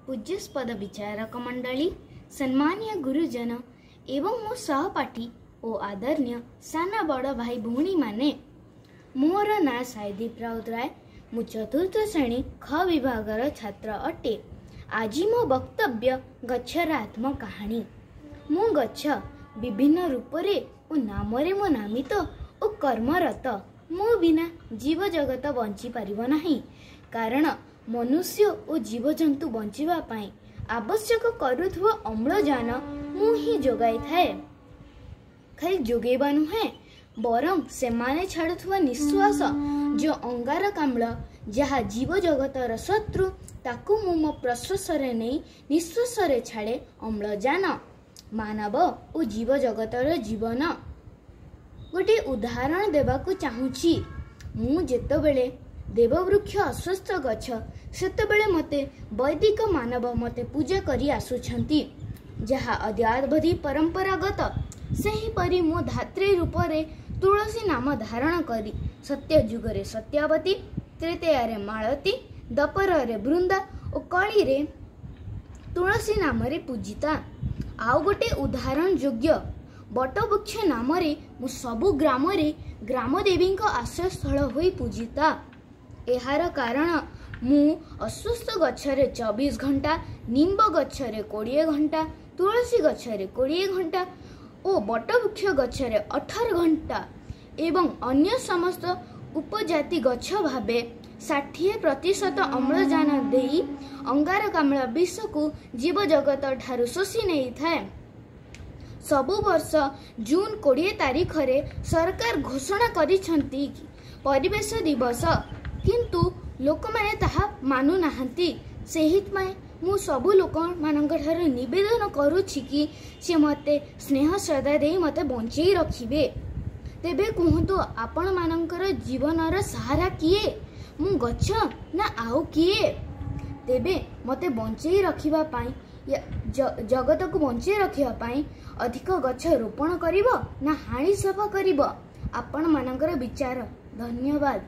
ପୂଜ୍ୟାସ୍ପଦ ବିଚାରକ ମଣ୍ଡଳୀ, ସମ୍ମାନୀୟ ଗୁରୁଜନ ଏବଂ ମୋ ସହପାଠୀ ଓ ଆଦରଣୀୟ ସାନ ବଡ଼ ଭାଇ ଭଉଣୀମାନେ, ମୋର ନାଁ ସାଇଦୀପ ରାଉତରାୟ। ମୁଁ ଚତୁର୍ଥ ଶ୍ରେଣୀ ଖ ବିଭାଗର ଛାତ୍ର ଅଟେ। ଆଜି ମୋ ବକ୍ତବ୍ୟ ଗଛର ଆତ୍ମକାହାଣୀ। ମୁଁ ଗଛ, ବିଭିନ୍ନ ରୂପରେ ଓ ନାମରେ ମୁଁ ନାମିତ ଓ କର୍ମରତ। ମୋ ବିନା ଜୀବଜଗତ ବଞ୍ଚିପାରିବ ନାହିଁ, କାରଣ ମନୁଷ୍ୟ ଓ ଜୀବଜନ୍ତୁ ବଞ୍ଚିବା ପାଇଁ ଆବଶ୍ୟକ କରୁଥିବା ଅମ୍ଳଜାନ ମୁଁ ହିଁ ଯୋଗାଇଥାଏ। ଖାଲି ଯୋଗାଇବା ନୁହେଁ, ବରଂ ସେମାନେ ଛାଡ଼ୁଥିବା ନିଶ୍ୱାସ ଯେଉଁ ଅଙ୍ଗାରକାମ୍ଳ, ଯାହା ଜୀବଜଗତର ଶତ୍ରୁ, ତାକୁ ମୁଁ ମୋ ପ୍ରଶ୍ୱାସରେ ନେଇ ନିଶ୍ୱାସରେ ଛାଡ଼େ ଅମ୍ଳଜାନ, ମାନବ ଓ ଜୀବଜଗତର ଜୀବନ। ଗୋଟିଏ ଉଦାହରଣ ଦେବାକୁ ଚାହୁଁଛି। ମୁଁ ଯେତେବେଳେ ଦେବବୃକ୍ଷ ଅଶ୍ୱତ୍ଥ ଗଛ, ସେତେବେଳେ ମୋତେ ବୈଦିକ ମାନବ ମୋତେ ପୂଜା କରି ଆସୁଛନ୍ତି, ଯାହା ଅଦ୍ୟାବଧି ପରମ୍ପରାଗତ। ସେହିପରି ମୁଁ ଧାତ୍ରୀ ରୂପରେ ତୁଳସୀ ନାମ ଧାରଣ କରି ସତ୍ୟ ଯୁଗରେ ସତ୍ୟବତୀ, ତ୍ରେତୟାରେ ମାଳତୀ, ଦ୍ୱାପରରେ ବୃନ୍ଦା ଓ କଳିରେ ତୁଳସୀ ନାମରେ ପୂଜିତା। ଆଉ ଗୋଟେ ଉଦାହରଣ ଯୋଗ୍ୟ, ବଟବୃକ୍ଷ ନାମରେ ମୁଁ ସବୁ ଗ୍ରାମରେ ଗ୍ରାମଦେବୀଙ୍କ ଆଶ୍ରୟସ୍ଥଳ ହୋଇ ପୂଜିତା। ଏହାର କାରଣ, ମୁଁ ଅଶ୍ୱତ୍ଥ ଗଛରେ 24 ଘଣ୍ଟା, ନିମ୍ବ ଗଛରେ 20 ଘଣ୍ଟା, ତୁଳସୀ ଗଛରେ 20 ଘଣ୍ଟା ଓ ବଟବୃକ୍ଷ ଗଛରେ 18 ଘଣ୍ଟା ଏବଂ ଅନ୍ୟ ସମସ୍ତ ଉପଜାତି ଗଛ ଭାବେ 60% ଅମ୍ଳଜାନ ଦେଇ ଅଙ୍ଗାରକାମ୍ଳ ବିଷକୁ ଜୀବଜଗତ ଠାରୁ ଶୋଷି ନେଇଥାଏ। ସବୁ ବର୍ଷ ଜୁନ୍ 20 ତାରିଖରେ ସରକାର ଘୋଷଣା କରିଛନ୍ତି ପରିବେଶ ଦିବସ, କିନ୍ତୁ ଲୋକମାନେ ତାହା ମାନୁନାହାନ୍ତି। ସେଇଥିପାଇଁ ମୁଁ ସବୁ ଲୋକମାନଙ୍କ ଠାରୁ ନିବେଦନ କରୁଛି କି ସେ ମୋତେ ସ୍ନେହ ଶ୍ରଦ୍ଧା ଦେଇ ମୋତେ ବଞ୍ଚେଇ ରଖିବେ। ତେବେ କୁହନ୍ତୁ, ଆପଣମାନଙ୍କର ଜୀବନର ସାହାରା କିଏ? ମୁଁ ଗଛ ନା ଆଉ କିଏ? ତେବେ ମୋତେ ବଞ୍ଚେଇ ରଖିବା ପାଇଁ, ଜଗତକୁ ବଞ୍ଚେଇ ରଖିବା ପାଇଁ ଅଧିକ ଗଛ ରୋପଣ କରିବ ନା ହାଣି ସଫା କରିବ? ଆପଣମାନଙ୍କର ବିଚାର। ଧନ୍ୟବାଦ।